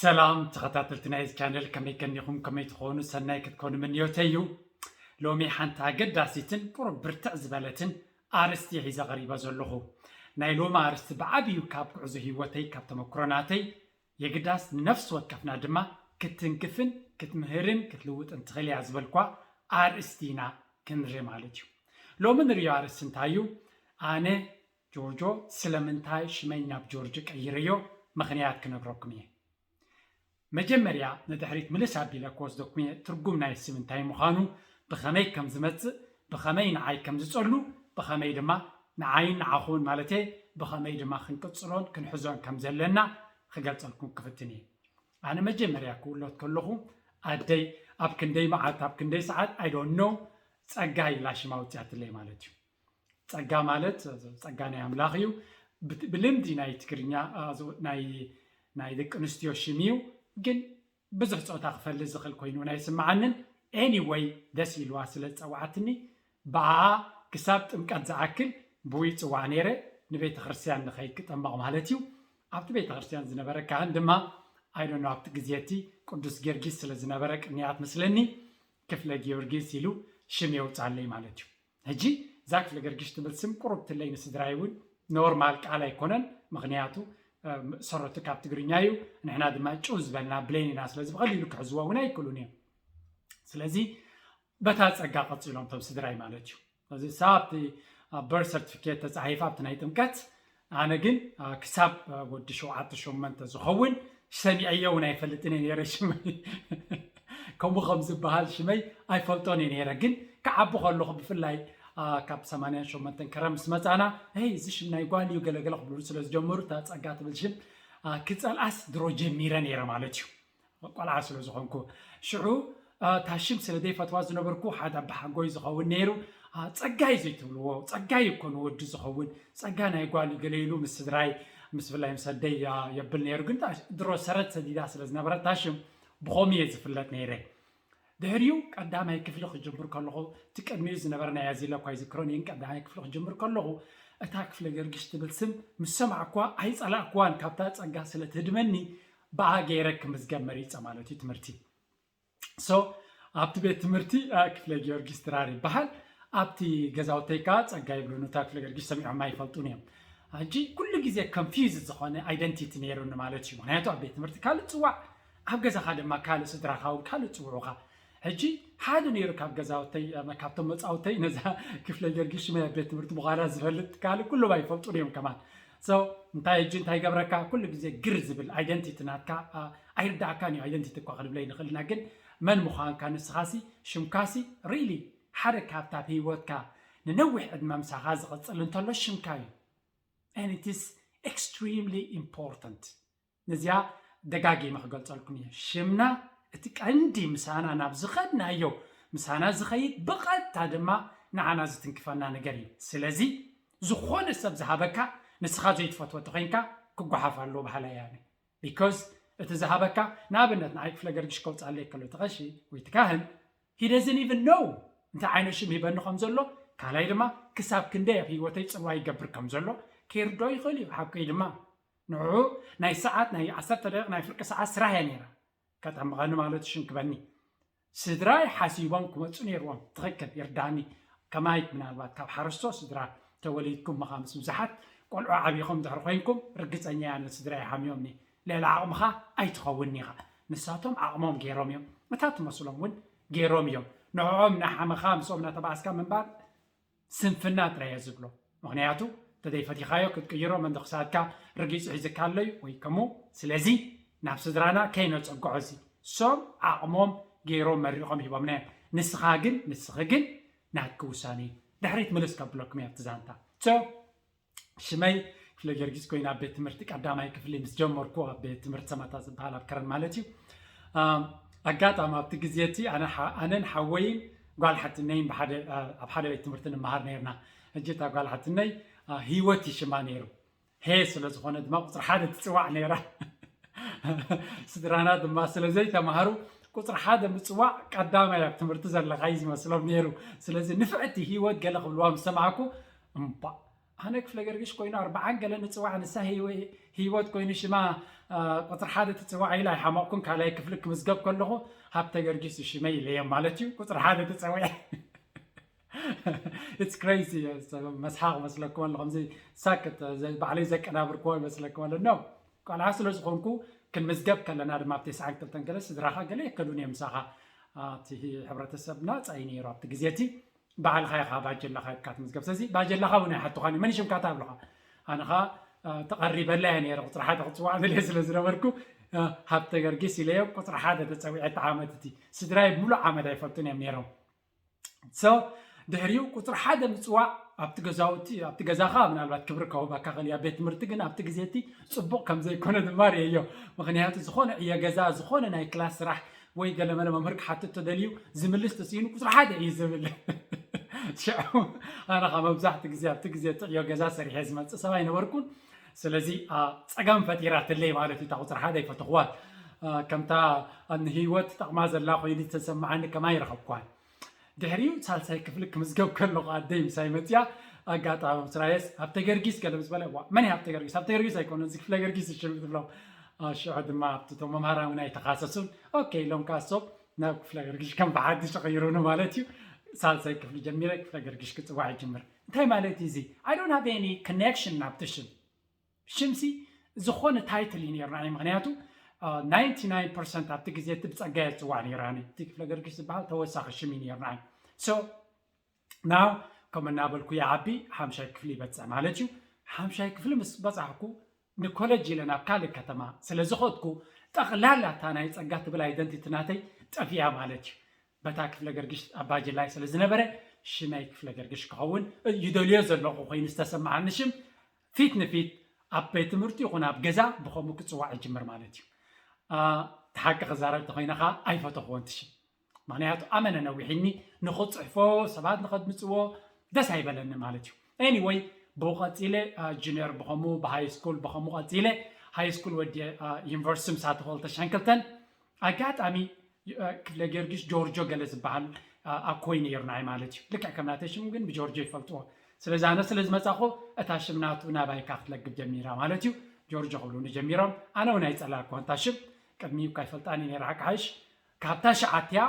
ሰላም ተኸታተልቲ ናይዚ ቻነል፣ ከመይ ከኒኹም? ከመይ ትኾኑ? ሰናይ ክትኮኑ ምንዮተይ እዩ። ሎሚ ሓንቲ ኣገዳሲትን ቁሩብ ብርትዕ ዝበለትን ኣርእስቲ ሒዘ ቀሪበ ዘለኹ። ናይ ሎሚ ኣርእስቲ ብዓብዩ ካብ ጉዕዞ ህይወተይ፣ ካብ ተመክሮ ናተይ፣ የግዳስ ንነፍሲ ወከፍና ድማ ክትትንክፍን ክትምህርን ክትልውጥን ትኽእል እያ ዝበልኳ ኣርእስቲ ኢና ክንርኢ ማለት እዩ። ሎሚ ንርእዮ ኣርእስቲ እንታይ እዩ? ኣነ ጆርጆ፣ ስለምንታይ ሽመይ ናብ ጆርጆ ቀይረዮ ምኽንያት ክነግረኩም እየ። መጀመርያ ንድሕሪት ምልስ ኣቢለ ክወስደኩም እየ፣ ትርጉም ናይ ስም እንታይ ምዃኑ፣ ብኸመይ ከም ዝመጽእ፣ ብኸመይ ንዓይ ከም ዝጸሉ፣ ብኸመይ ድማ ንዓይን ንዓኹን ማለተ፣ ብኸመይ ድማ ክንቅጽሎን ክንሕዞን ከም ዘለና ክገልጸልኩም ክፍትን እየ። ኣነ መጀመርያ ክውለድ ከለኹ ኣደይ ኣብ ክንደይ መዓልቲ ኣብ ክንደይ ሰዓት I don't know ጸጋ ኢላ ሽም ኣውጺኣትለይ ማለት እዩ። ጸጋ ማለት ጸጋ ናይ ኣምላኽ እዩ። ብት- ብልምዲ ናይ ትግርኛ ኣ፣ ዞ- ናይ ናይ ደቂ ኣንስትዮ ሽም እዩ። ግን ብዙሕ ጾታ ክፈልጥ ዝኽእል ኮይኑ ናይ ስምዓንን anyway ደስ ኢልዋ ስለ ዝጸውዓትኒ ብኣ ክሳብ ጥምቀት ዝኣክል ብኡ ይጽዋዕ ነይረ። ንቤተ ክርስቲያን ንኸይድ ክጠመቕ ማለት እዩ። ኣብቲ ቤተ ክርስቲያን ዝነበረ ካህን ድማ I don't know ኣብቲ ግዜ እቲ ቅዱስ ጊዮርጊስ ስለ ዝነበረ ቅንያት መስለኒ ክፍለ ጊዮርጊስ ኢሉ ሽም የውጻለይ ማለት እዩ። ሕጂ እዛ ክፍለ ገርግሽ ትብል ስም ቁሩብ ትለይ ንስድራይ እውን ኖርማል ቃል ኣይኮነን። ምኽንያቱ ሰረቱ ካብ ትግርኛ እዩ። ንሕና ድማ ጭው ዝበልና ብሌን ኢና። ስለዚ ብቐሊሉ ክሕዝዎ እውን ኣይክእሉን እዮም። ስለዚ በታ ጸጋ ቀጺሎም እቶም ስድራይ ማለት እዩ። ስለዚ ሳብቲ በርት ሰርቲፊኬት ተጻሒፋ ኣብቲ ናይ ጥምቀት ኣነ ግን ክሳብ ወዲ ሸውዓተ ሸሞንተ ዝኸውን ሰሚዐዮ እውን ኣይፈልጥን እየ ነይረ። ሽመይ ከምኡ ከም ዝበሃል ሽመይ ኣይፈልጦን እየ ነይረ። ግን ክዓቢ ከለኹ ብፍላይ ካብ ሰማንያን ሸሞንተን ከረም ምስ መጻና ይ እዚ ሽም ናይ ጓል እዩ ገለገለ ክብሉ ስለ ዝጀመሩ እታ ጸጋ ትብል ሽም ክጸልኣስ ድሮ ጀሚረ ነይረ ማለት እዩ። ቆልዓ ስለ ዝኾንኩ ሽዑ እታ ሽም ስለ ዘይፈትዋ ዝነበርኩ ሓደ ኣባሓጎይ ዝኸውን ነይሩ። ጸጋይ ዘይትብልዎ ጸጋይ እኮ ንወዲ ዝኸውን ጸጋ ናይ ጓል እዩ ገለ ኢሉ ምስ ስድራይ ምስ ብላይ ምስ ኣደይ የብል ነይሩ። ግን ድሮ ሰረት ሰዲዳ ስለ ዝነበረ እታ ሽም ብኸምኡ እየ ዝፍለጥ ነይረ። ድሕሪኡ ቀዳማይ ክፍሊ ክጅምር ከለኹ እቲ ቅድሚኡ ዝነበረ ናይ ኣዚለ እኳ ይዝክሮን እየን። ቀዳማይ ክፍሊ ክጅምር ከለኹ እታ ክፍለ ገርግሽ ትብል ስም ምስ ሰማዕኩዋ ኣይጸላእኩዋን። ካብታ ጸጋ ስለ ትህድመኒ ብኣ ገይረ ክምዝገብ መሪጸ ማለት እዩ ትምህርቲ። ሶ ኣብቲ ቤት ትምህርቲ ክፍለ ጊዮርጊስ ድራር ይበሃል። ኣብቲ ገዛውተይ ከዓ ጸጋ ይብሉ። ነታ ክፍለ ጊዮርጊስ ሰሚዖም ኣይፈልጡን እዮም። ሕጂ ኩሉ ግዜ ኮንፊውዝ ዝኾነ ኣይደንቲቲ ነይሩኒ ማለት እዩ። ምክንያቱ ኣብ ቤት ትምህርቲ ካልእ ትጽዋዕ፣ ኣብ ገዛኻ ድማ ካልእ፣ ስድራኻ እውን ካልእ ትጽውዑኻ። ሕጂ ሓደ ነይሩ ካብ ገዛውተይ፣ ካብቶም መጻውተይ ነዛ ክፍለ ጊዮርጊስ ሽመይ ኣብ ቤት ትምህርቲ ምዃና ዝፈልጥ፣ ካልእ ኩሎም ኣይፈልጡን እዮም ከማን። ሶ እንታይ ሕጂ እንታይ ገብረካ፣ ኩሉ ግዜ ግር ዝብል ኣይደንቲቲ ናትካ ኣይርዳእካን እዩ። ኣይደንቲቲ እኳ ክንብለይ ንኽእልና ግን መን ምዃንካ ንስኻሲ ሽምካሲ ሪሊ ሓደ ካብታ ኣብ ህይወትካ ንነዊሕ ዕድመ ምሳኻ ዝቕጽል እንተሎ ሽምካ እዩ። And it is extremely important። ነዚኣ ደጋጊመ ክገልጸልኩም እየ። ሽምና እቲ ቀንዲ ምሳና ናብ ዝኸድናዮ ምሳና ዝኸይድ ብቐጥታ ድማ ንዓና ዝትንክፈና ነገር እዩ። ስለዚ ዝኾነ ሰብ ዝሃበካ ንስኻ ዘይትፈትዎ ተኾይንካ ክጓሓፍ ኣለዎ በሃላይ እየ ኣነ። ቢኮዝ እቲ ዝሃበካ ንኣብነት ንዓይ ክፍለ ገርግሽ ከውፅኣለይ ከሎ እቲ ቀሺ ወይ እቲ ካህን he doesn't even know እንታይ ዓይነት ሽም ሂበኒ ከም ዘሎ ካልኣይ ድማ ክሳብ ክንደይ ኣብ ህይወተይ ፅልዋ ይገብር ከም ዘሎ ከይርድኦ ይኽእል እዩ። ሓቀይ ድማ ንዑ ናይ ሰዓት ናይ ዓሰርተ ደቂቕ ናይ ፍርቂ ሰዓት ስራሕ እያ ነይራ። ከጠምቐኒ ማለት ሽንክበኒ ስድራይ ሓሲቦም ክመፁ ነይርዎም። ትኽክል ይርዳኒ። ከማይ ምናልባት ካብ ሓረስቶ ስድራ ተወሊድኩም ምኻ ምስ ብዙሓት ቆልዑ ዓቢኹም ድሕሪ ኮይንኩም ርግፀኛ እያ ነስድራይ ሓሚዮምኒ ልዕሊ ዓቕምኻ ኣይትኸውን ኢኻ። ንሳቶም ዓቕሞም ገይሮም እዮም እታ ትመስሎም እውን ገይሮም እዮም። ንዕኦም እናሓመኻ ምስኦም እናተባኣስካ ምንባር ስንፍና ጥራይ እየ ዝብሎ። ምኽንያቱ ተዘይፈቲኻዮ ክትቅይሮ መንዶ ክሳድካ ርጊጹ ሒዝካ ኣሎ እዩ ወይ ከምኡ። ስለዚ ናብ ስድራና ከይነጸግዖ እዚ ሶም ዓቕሞም ገይሮም መሪቖም ሂቦምና እዮም። ንስኻ ግን ንስኺ ግን ናትኪ ውሳኔ እዩ። ድሕሪት ምልስ ከብለኩም እየ ኣብቲ ዛንታ። So ሽመይ ክፍለ ጊዮርጊስ ኮይኑ ኣብ ቤት ትምህርቲ ቀዳማይ ክፍሊ ምስ ጀመርኩ ኣብ ቤት ትምህርቲ ሰማታ ዝበሃል ኣብ ከረን ማለት እዩ። ኣጋጣሚ ኣብቲ ግዜ እቲ ኣነን ሓወይን ጓል ሓትነይን ኣብ ሓደ ቤት ትምህርቲ ንመሃር ነርና። ሕጂ እታ ጓል ሓትነይ ሂወት ይሽማ ነይሩ። ሄ ስለ ዝኾነ ድማ ቁፅሪ ሓደ ትፅዋዕ ነይራ። ስድራና ድማ ስለ ዘይተማሃሩ ቁፅሪ ሓደ ምፅዋዕ ቀዳማይ ኣብ ትምህርቲ ዘለካ እዩ ዝመስሎም ነይሩ። ስለዚ ንፍዕቲ ሂወት ገለ ክብልዋ ምስ ሰማዕኩ እምባ ኣነ ክፍለ ገርግሽ ኮይኑ ኣርባዓን ገለ ንፅዋዕ፣ ንሳ ህይወ- ህይወት ኮይኑ ሽማ ቁፅሪ ሓደ ትፅዋዕ ኢላ ኣይሓመቕኩን። ካልኣይ ክፍሊ ክምዝገብ ከለኹ ሃብተ ገርጊስ ሽመይ ኢለዮም ማለት እዩ። ቁፅሪ ሓደ ትፀውዕ። It's crazy። መስሓቕ መስለኩም ኣሎ ከምዚ ሳክት ባዕለይ ዘቀናብርክዎ ይመስለኩም ኣሎ። No፣ ቆልዓ ስለ ዝኾንኩ ክንምዝገብ ከለና ድማ ኣብ ተስዓን ክልተን ገለ ስድራኻ ገለ የከዱን እዮም ምሳኻ። እቲ ሕብረተሰብ ናፃ እዩ ነይሩ ኣብቲ ግዜ እቲ። ባዕልኻ ኢኻ ባጀላኻ ኢልካ ትምዝገብ። ስለዚ ባጀላኻ እውን ኣይሓቱኻን እዩ። መን ሽምካ ታብልኻ? ኣነ ኸዓ ተቐሪበላ እየ ነይረ። ቁፅሪ ሓደ ክፅዋዕ ደልየ ስለ ዝነበርኩ ሃብተ ገርጊስ ኢለዮም ቁፅሪ ሓደ ተፀዊዐ። እቲ ዓመት እቲ ስድራይ ሙሉእ ዓመት ኣይፈልጡን እዮም ነይሮም። So ድሕሪኡ ቁፅሪ ሓደ ምፅዋዕ ኣብቲ ገዛውቲ ኣብቲ ገዛኻ ምናልባት ክብሪ ከውባካ ኸእል ኣብ ቤት ትምህርቲ ግን ኣብቲ ግዜ እቲ ፅቡቕ ከም ዘይኮነ ድማ ርእየዮ። ምክንያቱ ዝኾነ ዕዮ ገዛ ዝኾነ ናይ ክላስ ስራሕ ወይ ገለመለ መምህር ክሓትት ተደልዩ ዝምልስ ተስኢኑ ቁፅሪ ሓደ እዩ ዝብል። ሽዑ ኣነ ኸዓ መብዛሕቲ ግዜ ኣብቲ ግዜ እቲ ዕዮ ገዛ ሰሪሐ ዝመፅእ ሰብ ኣይነበርኩን። ስለዚ ጸገም ፈጢራትለይ ማለት እዩ። እታ ቁፅሪ ሓደ ኣይፈተኽዋን። ከምታ ንህይወት ትጠቕማ ዘላ ኮይኑ ዝተሰማዓኒ ከማይ ኣይረኸብኳን። ድሕሪኡ ሳልሳይ ክፍሊ ክምዝገብ ከለኹ ኣደይ ምሳይ መፅያ ኣጋጣሚ ምስራየስ ሃብተ ገርጊስ ገለ ምስ በለ፣ "ዋ፣ መን እዩ ሃብተ ገርጊስ? ሃብተ ገርጊስ ኣይኮነን፣ እዚ ክፍለ ገርጊስ እዩ ሽም" ትብሎም። ሽዑ ድማ ኣብቲ እቶም መምሃራን እውን ኣይተኻሰሱን። ኦኬ ኢሎም ካሶ ናብ ክፍለ ገርጊሽ ከም ብሓድሽ ተቐይሩኒ ማለት እዩ። ሳልሳይ ክፍሊ ጀሚረ ክፍለ ገርጊሽ ክፅዋዕ ይጅምር። እንታይ ማለት እዩ እዚ? I don't have any connection ናብቲ ሽም። ሽምሲ ዝኾነ ታይትል እዩ ነይሩና። ምክንያቱ ናይንቲ ናይን ፐርሰንት ኣብቲ ግዜ እቲ ብፀጋ እየ ዝፅዋዕ ነይረ። ኣነ እቲ ክፍለ ገርጊሽ ዝበሃል ተወሳኺ ሽም እዩ ነይሩና። So ናው ከም እናበልኩ ይዓቢ ሓምሻይ ክፍሊ ይበፅሕ ማለት እዩ። ሓምሻይ ክፍሊ ምስ በፃሕኩ ንኮለጅ ኢለ ናብ ካልእ ከተማ ስለ ዝኸድኩ ጠቕላላ እታ ናይ ፀጋ ትብል ኣይደንቲቲ ናተይ ጠፊኣ ማለት እዩ። በታ ክፍለ ገርግሽ ኣባጅላይ ስለ ዝነበረ ሽመይ ክፍለ ገርግሽ ክኸውን ይደልዮ ዘለኹ ኮይኑ ዝተሰማዓኒ ሽም ፊት ንፊት ኣብ ቤት ትምህርቲ ይኹን ኣብ ገዛ ብኸምኡ ክፅዋዕ ይጅምር ማለት እዩ። እቲ ሓቂ ክዛረብ እንተኾይነ ከዓ ኣይፈተኽዎን እቲ ሽም። ምክንያቱ ኣመነ ነዊሕኒ ንኽፅሕፎ ሰባት ንኸድምፅዎ ደስ ኣይበለኒ ማለት እዩ። Anyway ብኡ ቀፂለ ጁኒየር ብኸምኡ ብሃይ ስኩል ብኸምኡ ቀፂለ ሃይ ስኩል ወዲየ ዩኒቨርሲቲ ምሳተኹ ክልተ ሽሕን ክልተን ኣጋጣሚ ክፍለ ጊዮርጊስ ጆርጆ ገለ ዝበሃል ኣኮይ ነይሩ ንዓይ ማለት እዩ። ልክዕ ከም ናተይ ሽም ግን ብጆርጆ ይፈልጥዎ። ስለዚ ኣነ ስለ ዝመፃኹ እታ ሽም ናቱ ናባይ እካ ክትለግብ ጀሚራ ማለት እዩ። ጆርጆ ክብሉኒ ጀሚሮም። ኣነ እውን ኣይፀላእክዋን እታ ሽም። ቅድሚኡ እኳ ኣይፈልጣን እየ ነይረ ሓቂ ሓይሽ። ካብታ ሸዓትያ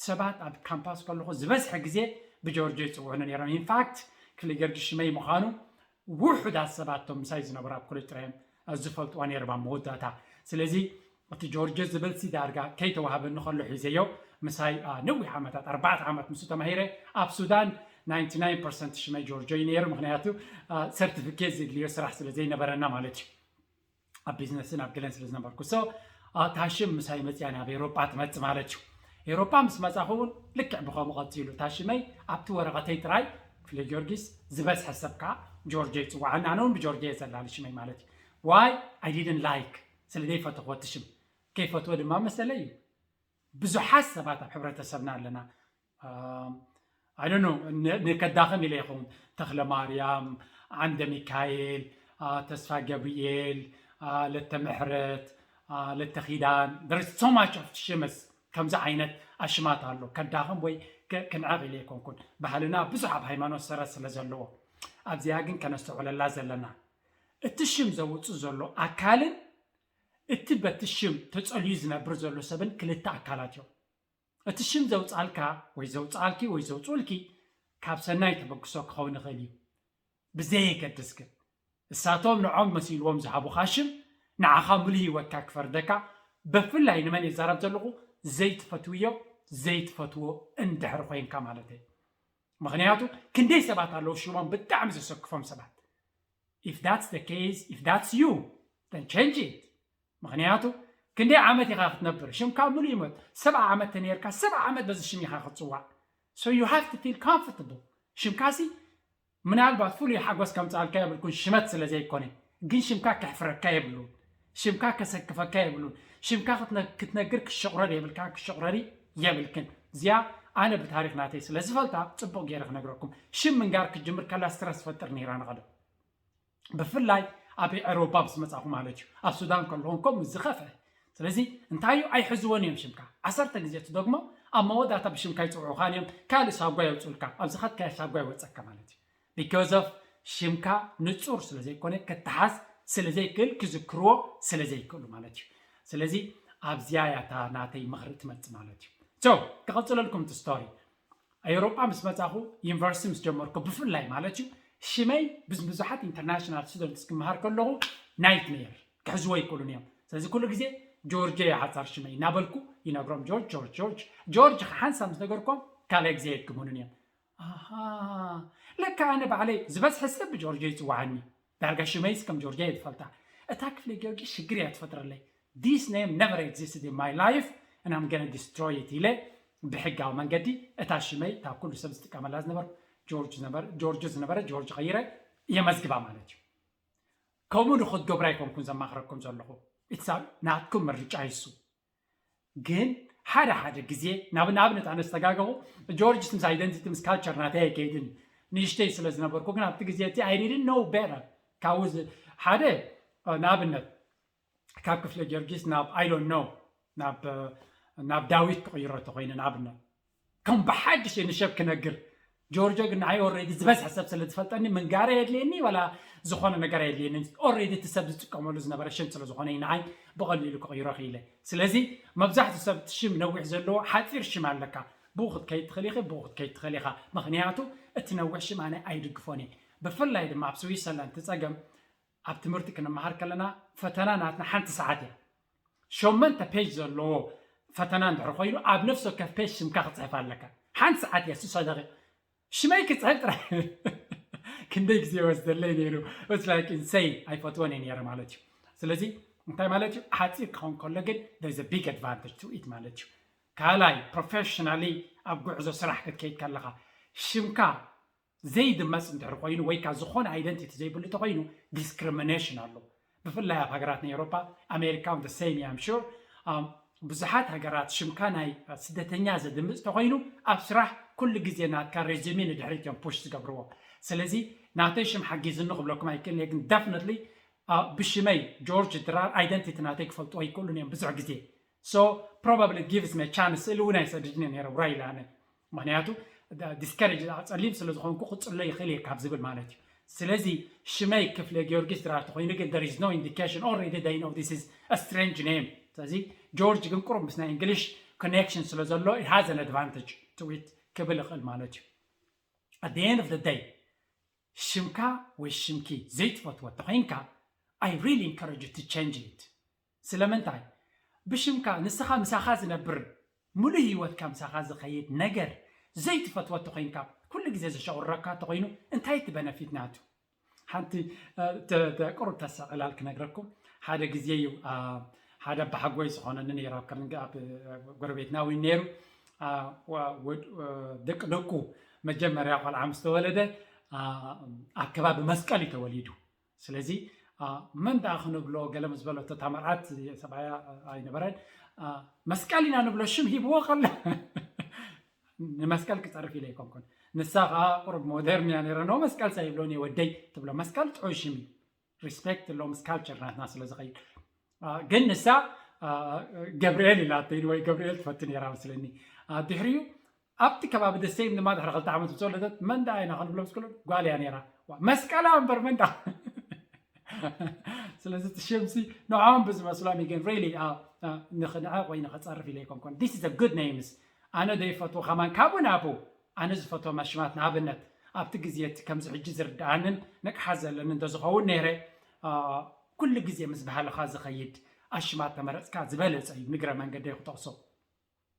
ሰባት ኣብ ካምፓስ ከለኹ ዝበዝሐ ግዜ ብጆርጆ ይፅውዑኒ ነይሮም። ኢንፋክት ክፍለ ጊዮርጊስ ሽመይ ምዃኑ ውሑዳት ሰባት እቶም ምሳይ ዝነበሩ ኣብ ኮሌጅ ጥራይ እዮም ዝፈልጥዋ ነይሮም ኣብ መወዳእታ። ስለዚ እቲ ጆርጆ ዝብል ሲ ዳርጋ ከይተዋህበኒ ከሎ ሒዘዮ ምሳይ ነዊሕ ዓመታት ኣርባዕተ ዓመት ምስ ተማሂረ ኣብ ሱዳን ናይንቲ ናይን ፐርሰንት ሽመይ ጆርጆ እዩ ነይሩ። ምክንያቱ ሰርቲፊኬት ዘድልዮ ስራሕ ስለ ዘይነበረና ማለት እዩ። ኣብ ቢዝነስን ኣብ ገለን ስለ ዝነበርኩ so እታ ሽም ምሳይ መፅያ ናብ ኤሮጳ ትመፅእ ማለት እዩ። ኤሮጳ ምስ መፃኹ እውን ልክዕ ብኸምኡ ቀፂሉ እታ ሽመይ ኣብቲ ወረቐተይ ጥራይ ክፍለ ጊዮርጊስ ዝበዝሐ ሰብ ከዓ ጆርጆ ይፅዋዓኒ። ኣነ እውን ብጆርጆ እየ ዘላሊ ሽመይ ማለት እዩ። Why I didn't like ስለ ዘይፈተኽዎ እቲ ሽም ከይፈትዎ ድማ መሰለይ እዩ። ብዙሓት ሰባት ኣብ ሕብረተሰብና ኣለና። I don't know ንከዳኸም ኢለ ይኸውን ተኽለ ማርያም፣ ዓንደ ሚካኤል፣ ተስፋ ገብርኤል፣ ለተ ምሕረት፣ ለተ ኪዳን there is so much of ሽምስ ከምዚ ዓይነት ኣሽማት ኣሎ። ከዳኸም ወይ ክንዕቕ ኢለ ኣይኮንኩን። ባህልና ብዙሕ ኣብ ሃይማኖት ሰረት ስለ ዘለዎ ኣብዚኣ ግን ከነስተውዕለላ ዘለና እቲ ሽም ዘውፅእ ዘሎ ኣካልን እቲ በቲ ሽም ተፀልዩ ዝነብር ዘሎ ሰብን ክልተ ኣካላት እዮም። እቲ ሽም ዘውፅኣልካ ወይ ዘውፅኣልኪ ወይ ዘውፅኡልኪ ካብ ሰናይ ተበግሶ ክኸውን ይኽእል እዩ። ብዘየገድስ ግን እሳቶም ንዖም መሲልዎም ዝሃቡኻ ሽም ንዓኻ ሙሉ ህይወትካ ክፈርደካ። ብፍላይ ንመን ይዛረብ ዘለኹ ዘይትፈትውዮ ዘይትፈትዎ እንድሕር ኮይንካ ማለት እዩ። ምክንያቱ ክንደይ ሰባት ኣለዉ ሽሞም ብጣዕሚ ዘሰክፎም ሰባት። If that's the case, if that's you, then change it። ምክንያቱ ክንደይ ዓመት ኢኻ ክትነብር ሽምካ ሙሉ ይሞት ሰብዓ ዓመት ተነርካ ሰብዓ ዓመት በዚ ሽም ኢኻ ክትፅዋዕ። So you have to feel comfortable። ሽምካሲ ምናልባት ፍሉይ ሓጎስ ከምፅኣልካ የብልኩን ሽመት ስለ ዘይኮነ ግን ሽምካ ከሕፍረካ የብሉን። ሽምካ ከሰክፈካ የብሉን። ሽምካ ክትነግር ክሸቑረር የብልካ ክሸቑረሪ የብልክን። እዚኣ ኣነ ብታሪክ ናተይ ስለ ዝፈልጣ ፅቡቕ ገይረ ክነግረኩም። ሽም ምንጋር ክትጅምር ከላ ስትረስ ትፈጥር ነይራ ንቐደም። ብፍላይ ኣብ ኤሮፓ ምስ መጻኹ ማለት እዩ። ኣብ ሱዳን ከለኹም ከምኡ ዝኸፍአ። ስለዚ እንታይ እዩ ኣይሕዝዎን እዮም ሽምካ። ዓሰርተ ግዜ ትደግሞ ኣብ መወዳእታ ብሽምካ ይጽውዑኻን እዮም። ካልእ ሳጓ የውጽኡልካ። ኣብ ዝኸድካዮ ሳጓ ይወጸካ ማለት እዩ። Because of ሽምካ ንጹር ስለ ዘይኮነ፣ ክተሓዝ ስለ ዘይክእል፣ ክዝክርዎ ስለ ዘይክእሉ ማለት እዩ። ስለዚ ኣብዚኣ እያ እታ ናተይ ምኽሪ ትመጽእ ማለት እዩ። So ክቐጽለልኩም እቲ ስቶሪ። ኣውሮጳ ምስ መጻኹ፣ ዩኒቨርሲቲ ምስ ጀመርኩ ብፍላይ ማለት እዩ፣ ሽመይ ምስ ብዙሓት ኢንተርናሽናል ስቱደንትስ ክመሃር ከለኹ ናይትሜር ክሕዝዎ ኣይክእሉን እዮም። ስለዚ ኩሉ ግዜ ጆርጆ እየ ሓጻር ሽመይ እናበልኩ ይነግሮም፣ ጆርጅ ጆርጅ ጆርጅ ጆርጅ ሓንሳብ ምስ ነገርኮም ካልኣይ ግዜ የድግሙንን እዮም። ኣሃ፣ ለካ ኣነ ባዕለይ ዝበዝሐ ሰብ ብጆርጆ ይጽዋዓኒ። ዳርጋ ሽመይስ ከም ጆርጆ እየ ዝፈልጣ። እታ ክፍለ ጊዮርጊስ ሽግር እያ ትፈጥረለይ። This name never existed in my life and I'm gonna destroy it ኢለ ብሕጋዊ መንገዲ እታ ሽመይ እታ ኩሉ ሰብ ዝጥቀመላ ዝነበርኩ ጆርጅ ዝነበረ ጆርጆ ዝነበረ ጆርጅ ቐይረ የመዝግባ ማለት እዩ። ከምኡ ንኽትገብሩ ኣይኮንኩን ዘማኽረኩም ዘለኹ። It's a ናትኩም ምርጫ ይሱ። ግን ሓደ ሓደ ግዜ ናብ ንኣብነት ኣነ ዝተጋገኹ ጆርጅስ ምስ ኣይደንቲቲ ምስ ካልቸር ናተይ ኣይከይድን ንእሽተይ ስለ ዝነበርኩ፣ ግን ኣብቲ ግዜ እቲ I didn't know better። ካብኡ ዝ- ሓደ እ፣ ንኣብነት ካብ ክፍለ ጊዮርጊስ ናብ I don't know ናብ እ፣ ናብ ዳዊት ክቕይሮ ተኮይነ ንኣብነት ከም ብሓድሽ እየ ንሸብ ክነግር። ጆርጆ ግን ንዓይ ኦልሬዲ ዝበዝሐ ሰብ ስለ ዝፈልጠኒ ምንጋር የድልየኒ ዋላ ዝኾነ ነገር የድልየኒ። ኦልሬዲ እቲ ሰብ ዝጥቀመሉ ዝነበረ ሽም ስለ ዝኾነ እዩ ንዓይ ብቐሊሉ ክቕይሮ ክኢለ። ስለዚ መብዛሕትኡ ሰብ እቲ ሽም ነዊሕ ዘለዎ ሓፂር ሽም ኣለካ፣ ብኡ ክትከይድ ትኽእል ኢኺ፣ ብኡ ክትከይድ ትኽእል ኢኻ። ምኽንያቱ እቲ ነዊሕ ሽም ኣነ ኣይድግፎን እየ። ብፍላይ ድማ ኣብ ስዊትዘርላንድ እቲ ፀገም ኣብ ትምህርቲ ክንመሃር ከለና ፈተና ናትና ሓንቲ ሰዓት እያ። ሸመንተ ፔጅ ዘለዎ ፈተና እንድሕር ኮይኑ ኣብ ነፍሲ ወከፍ ፔጅ ሽምካ ክፅሕፍ ኣለካ። ሓንቲ ሰዓት እያ ስሳ ደቂቕ ሽመይ ክፅሕፍ ጥራይ ክንደይ ግዜ ይወስደለይ ነይሩ። It's like insane ኣይፈትወን እየ ነይረ ማለት እዩ። ስለዚ እንታይ ማለት እዩ? ሓፂር ክኸውን ከሎ ግን there is a big advantage to it ማለት እዩ። ካልኣይ professionally ኣብ ጉዕዞ ስራሕ ክትከይድ ከለኻ ሽምካ ዘይድመፅ እንድሕር ኮይኑ ወይ ከዓ ዝኾነ ኣይደንቲቲ ዘይብሉ ተኮይኑ ዲስክሪሚኔሽን ኣሎ። ብፍላይ ኣብ ሃገራት ናይ ኤውሮፓ ኣሜሪካ እውን the same እያ I'm sure። ብዙሓት ሃገራት ሽምካ ናይ ስደተኛ ዘድምፅ ተኮይኑ ኣብ ስራሕ ኩሉ ግዜ ናትካ ሬዚሜ ንድሕሪት እዮም ፑሽ ዝገብርዎ። ስለዚ ናተይ ሽም ሓጊዝኒ ክብለኩም ኣይክእልን እየ፣ ግን ደፍነትሊ ብሽመይ ጆርጅ ድራር ኣይደንቲቲ ናተይ ክፈልጡ ኣይክእሉን እዮም ብዙሕ ግዜ። So probably gives me chance ስእሊ እውን ኣይሰድድን እየ ነይረ ውራይ ኢለ ኣነ። ምክንያቱ ዲስከሬጅ ጸሊም ስለ ዝኾንኩ ክጽሎ ይኽእል እየ ካብ ዝብል ማለት እዩ። ስለዚ ሽመይ ክፍለ ጊዮርጊስ ድራር ተኮይኑ ግን there is no indication, already they know this is a strange name። ስለዚ ጆርጅ ግን ቁሩብ ምስ ናይ እንግሊሽ ኮኔክሽን ስለ ዘሎ it has an advantage to it ክብል ይኽእል ማለት እዩ። At the end of the day ሽምካ ወይ ሽምኪ ዘይትፈትዎ ተኮይንካ I really encourage you to change it። ስለምንታይ? ብሽምካ ንስኻ ምሳኻ ዝነብር ሙሉእ ህይወትካ ምሳኻ ዝኸይድ ነገር ዘይትፈትዎ ተኮይንካ ኩሉ ግዜ ዘሸቁረካ ተኮይኑ እንታይ እቲ በነፊት ናቱ? ሓንቲ እ፣ ተ- ተ- ቁሩብ ተሰዕላል ክነግረኩም። ሓደ ግዜ እዩ አ፣ ሓደ ኣባሓጎይ ዝኾነኒ ነይሩ ኣብ ከርንገ ኣብ እ፣ ጎረቤትና እውን ነይሩ። አ፣ ወ- ወድ- እ፣ ደቂ ደቁ መጀመርያ ቆልዓ ምስ ተወለደ አ፣ ኣብ ከባቢ መስቀል እዩ ተወሊዱ። ስለዚ አ፣ መን ደኣ ክንብሎ ገለ ምስ በለቶ እታ መርዓት ሰብኣያ ኣይነበረን። አ፣ መስቀል ኢና ንብሎ ሽም ሂብዎ ከሎ ንመስቀል ክፀርፍ ኢለ ኣይኮንኩን። ንሳ ከዓ ቁሩብ ሞደርን እያ ነይረ። ኖ መስቀል ሳ ይብሎን እየ ወደይ ትብሎ። መስቀል ጥዑይ ሽም እዩ። ሪስፔክት ኣሎ ምስ ካልቸር ናትና ስለ ዝኸይድ። አ፣ ግን ንሳ አ፣ ገብርኤል ኢላተይ ወይ ገብርኤል ትፈቱ ነይራ መስለኒ። አ፣ ድሕሪኡ ኣብቲ ከባቢ ደሴም ድማ ድሕሪ ክልተ ዓመት ምስ ወለደት መን ደኣ ኢና ክንብሎ ምስ ክሉ ጓል እያ ነይራ። ዋ፣ መስቀላ እምበር መን ደኣ ስለዚ እቲ ሽምሲ ንዕኦም ብዝመስሎም እዩ ግን ሪሊ ንኽንዕቕ ወይ ንኽፀርፍ ኢለ ኣይኮንኩን። This is a good names። ኣነ ዘይፈትዎ ከማን ካብኡ ናብኡ ኣነ ዝፈትዎም ኣሽማት ንኣብነት ኣብቲ ግዜ እቲ ከምዚ ሕጂ ዝርድኣንን ንቕሓት ዘለኒ እንተዝኸውን ነይረ ኩሉ ግዜ ምስ ባህልኻ ዝኸይድ ኣሽማት ተመረፅካ ዝበለፀ እዩ። ንግረ መንገደይ ክጠቕሶ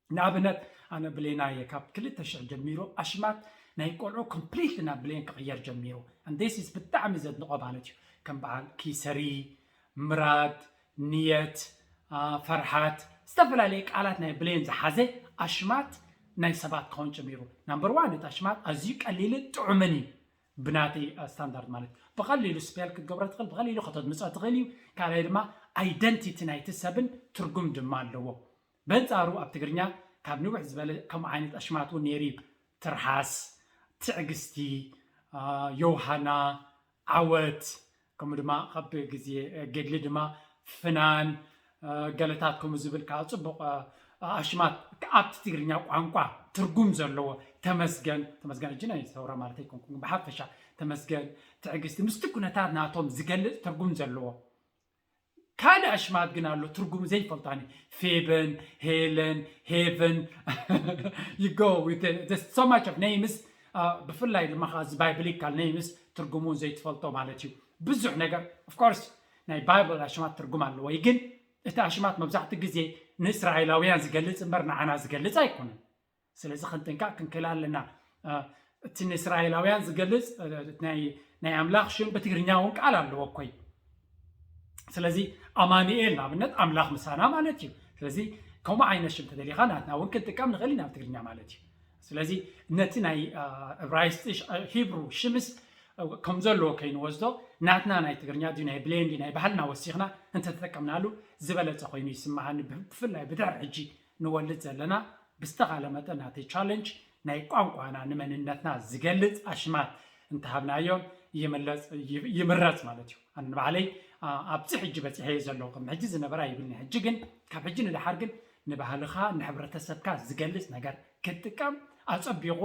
ንኣብነት ኣነ ብሌና እየ ካብ ክልተ ሽሕ ጀሚሩ ኣሽማት ናይ ቆልዑ ኮምፕሊትሊ ናብ ብሌን ክቕየር ጀሚሩ። And this is ብጣዕሚ ዘድንቖ ማለት እዩ። ከም በዓል ኪሰሪ፣ ምራድ፣ ንየት፣ ፈርሓት፣ ዝተፈላለዩ ቃላት ናይ ብሌን ዝሓዘ ኣሽማት ናይ ሰባት ክኸውን ጀሚሩ። ናምበር ዋን እቲ ኣሽማት ኣዝዩ ቀሊልን ጥዑምን እዩ ብናተይ ስታንዳርድ ማለት ብቐሊሉ ስፔል ክትገብሮ ትኽእል፣ ብቐሊሉ ከተድምፆ ትኽእል እዩ። ካልኣይ ድማ ኣይደንቲቲ ናይቲ ሰብን ትርጉም ድማ ኣለዎ። በንፃሩ ኣብ ትግርኛ ካብ ንውሕ ዝበለ ከምኡ ዓይነት ኣሽማት እውን ነይሩ እዩ። ትርሓስ፣ ትዕግስቲ፣ ዮውሃና፣ ዓወት ከምኡ ድማ ካብ ግዜ ገድሊ ድማ ፍናን ገለታት ከምኡ ዝብል ከዓ ፅቡቕ ኣሽማት ኣብቲ ትግርኛ ቋንቋ ትርጉም ዘለዎ ተመስገን ተመስገን እጅ ናይ ሰውራ ማለት ኣይኮንኩም ብሓፈሻ ተመስገን፣ ትዕግስቲ፣ ምስቲ ኩነታት ናቶም ዝገልጽ ትርጉም ዘለዎ። ካልእ ኣሽማት ግን ኣሎ ትርጉሙ ዘይፈልጣኒ፣ ፌበን፣ ሄለን፣ ሄቨን። You go with it. There's so much of names. ብፍላይ ድማ ከዓ እዚ ባይብሊካል ኔምስ ትርጉሙ ዘይትፈልጦ ማለት እዩ። ብዙሕ ነገር of course ናይ ባይብል ኣሽማት ትርጉም ኣለዎ እዩ፣ ግን እቲ ኣሽማት መብዛሕትኡ ግዜ ንእስራኤላውያን ዝገልጽ እምበር ንዓና ዝገልጽ ኣይኮነን። ስለዚ ክንጥንቀቕ ክንክእል ኣለና። እቲ ንእስራኤላውያን ዝገልጽ ናይ ኣምላኽ ሽም ብትግርኛ እውን ቃል ኣለዎ እኮይ። ስለዚ ኣማኑኤል ንኣብነት ኣምላኽ ምሳና ማለት እዩ። ስለዚ ከምኡ ዓይነት ሽም ተደሊኻ ናትና እውን ክንጥቀም ንኽእል ኢና ኣብ ትግርኛ ማለት እዩ። ስለዚ ነቲ ናይ እብራይስጢ ሂብሩ ሽምስ ከም ዘለዎ ከይንወስዶ ናትና ናይ ትግርኛ ድዩ ናይ ብሌን ድዩ ናይ ባህልና ወሲኽና እንተተጠቀምናሉ ዝበለፀ ኮይኑ ይስምዓኒ። ብፍላይ ብድሕሪ ሕጂ ንወልድ ዘለና ብዝተኻለ መጠን ናተይ ቻለንጅ ናይ ቋንቋና ንመንነትና ዝገልፅ ኣሽማት እንተሃብናዮም ይምረፅ ማለት እዩ። ኣነ ንባዕለይ ኣብዚ ሕጂ በፂሐ ዘለኹ ከም ሕጂ ዝነበረ ኣይብልኒ። ሕጂ ግን ካብ ሕጂ ንደሓር ግን ንባህልኻ ንሕብረተሰብካ ዝገልፅ ነገር ክትጥቀም ኣፀቢቑ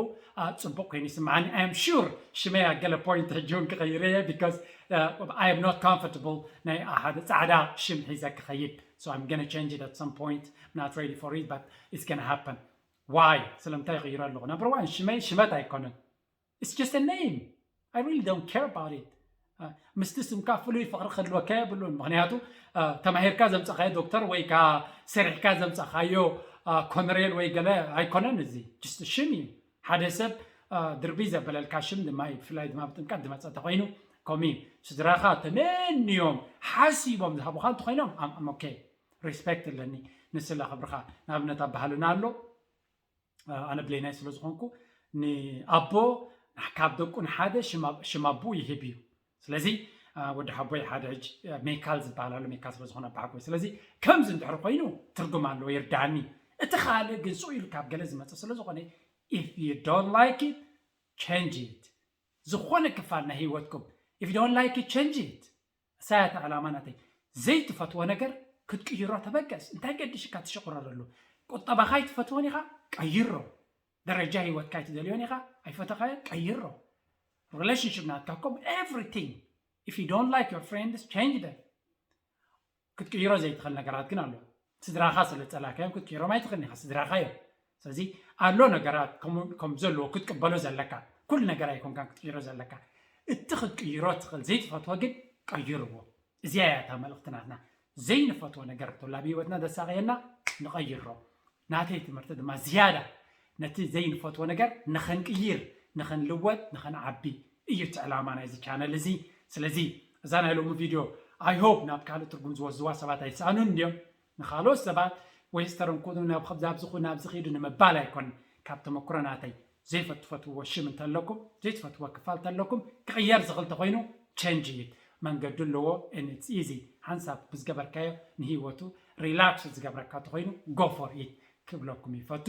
ፅቡቕ ኮይኑ ይስምዓኒ። I am sure ሽመይ ኣብ ገለ ፖይንት ሕጂ እውን ክቐይር እየ because I am not comfortable ናይ ሓደ ፃዕዳ ሽም ሒዘ ክኸይድ። So I'm gonna change it at some point. I'm not ready for it, but it's gonna happen. Why? ስለምንታይ ይቕይሮ ኣለኹ? Number one ሽመይ ሽመት ኣይኮነን። It's just a name. I really don't care about it. ምስቲ ስምካ ፍሉይ ፍቕሪ ክህልወካ የብሉን። ምኽንያቱ ተማሂርካ ዘምፀኻዮ ዶክተር ወይ ከዓ ሰሪሕካ ዘምፀኻዮ ኮነሬል ወይ ገለ ኣይኮነን። እዚ just ሽም እዩ። ሓደ ሰብ ድርቢ ዘበለልካ ሽም ድማ እዩ። ብፍላይ ድማ ብጥምቀት ዝመፀ እንተኮይኑ ከምኡ እዩ። ስድራኻ ተመንዮም ሓሲቦም ዝሃቡኻ እንተኮይኖም okay, ሪስፔክት ኣለኒ። ንስለ ክብርኻ ንኣብነት ኣብ ባህልና ኣሎ ኣነ ብሌናይ ስለ ዝኾንኩ ንኣቦ ካብ ደቁ ንሓደ ሽም ኣቦኡ ይህብ እዩ። ስለዚ ወዲ ሓቦይ ሓደ ሕጂ ሜካል ዝበሃል ኣሎ፣ ሜካል ስለ ዝኾነ ኣቦ ሓጎይ። ስለዚ ከምዚ እንድሕር ኮይኑ ትርጉም ኣለዎ ይርዳኒ። እቲ ካልእ ግን ስቕ ኢሉ ካብ ገለ ዝመጽእ ስለ ዝኾነ if you don't like it, change it. ዝኾነ ክፋል ናይ ህይወትኩም if you don't like it, change it. እሳያት ዕላማ ናተይ ዘይትፈትዎ ነገር ክትቅይሮ ተበገስ። እንታይ ገድሽካ ትሽቁረረሉ? ቁጠባኻ ኣይትፈትዎን ኢኻ፣ ቀይሮ። ደረጃ ህይወትካ ኣይትደልዮን ኢኻ፣ ኣይፈተኻዮ፣ ቀይሮ። ሪሌሽንሽፕ ናትካ ከም everything, if you don't like your friends, change them. ክትቅይሮ ዘይትኽእል ነገራት ግን ኣሎ። ስድራኻ ስለ ጸላካዮም ክትቅይሮም ኣይትኽእልን ኢኻ፣ ስድራኻ እዮም። ስለዚ ኣሎ ነገራት ከም ዘለዎ ክትቅበሎ ዘለካ፣ ኩሉ ነገር ኣይኮንካን ክትቅይሮ ዘለካ። እቲ ክትቅይሮ ትኽእል ዘይትፈትዎ ግን ቀይርዎ። እዚኣ እያ እታ መልእኽቲ ናትና። ዘይንፈትዎ ነገር እንተሎ ኣብ ህይወትና ዘሳቕየና ንቐይሮ። ናተይ ትምህርቲ ድማ ዝያዳ ነቲ ዘይንፈትዎ ነገር ንኽንቅይር፣ ንኽንልወጥ፣ ንኽንዓቢ እዩ እቲ ዕላማ ናይዚ ቻነል እዚ። ስለዚ እዛ ናይ ሎሚ ቪድዮ I hope ናብ ካልእ ትርጉም ዝወስድዋ ሰባት ኣይሰኣኑን እንድዮም። ንኻልኦት ሰባት ዌስተርን ኩኑ፣ ናብ ኣብዚ ኩኑ፣ ናብዚ ኺዱ ንምባል ኣይኮን። ካብ ተመክሮ ናተይ ዘይፈትፈትዎ ሽም እንተለኩም፣ ዘይትፈትዎ ክፋል እንተለኩም፣ ክቕየር ዝኽእል ተኾይኑ ቸንጅ ኢት። መንገዱ ኣለዎ and it's easy። ሓንሳብ ምስ ገበርካዮ ንህይወቱ ሪላክስ ዝገብረካ ተኾይኑ go for it ክብለኩም ይፈቱ።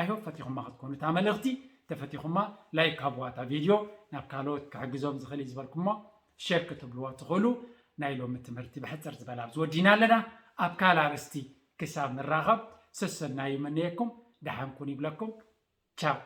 I hope ፈቲኹማ ክትኮኑ እታ መልእኽቲ። ተፈቲኹማ ላይክ ሃብዋ እታ ቪድዮ፣ ናብ ካልኦት ክሕግዞም ዝኽእል እዩ ዝበልኩሞ ሼር ክትብልዎ ትኽእሉ። ናይ ሎሚ ትምህርቲ ብሕፅር ዝበለ ኣብዚ ወዲና ኣለና። ኣብ ካልእ ኣርእስቲ ክሳብ ንራኸብ ሰሰናዩ ይምነየኩም። ደሓን ኩኑ ይብለኩም። ቻው።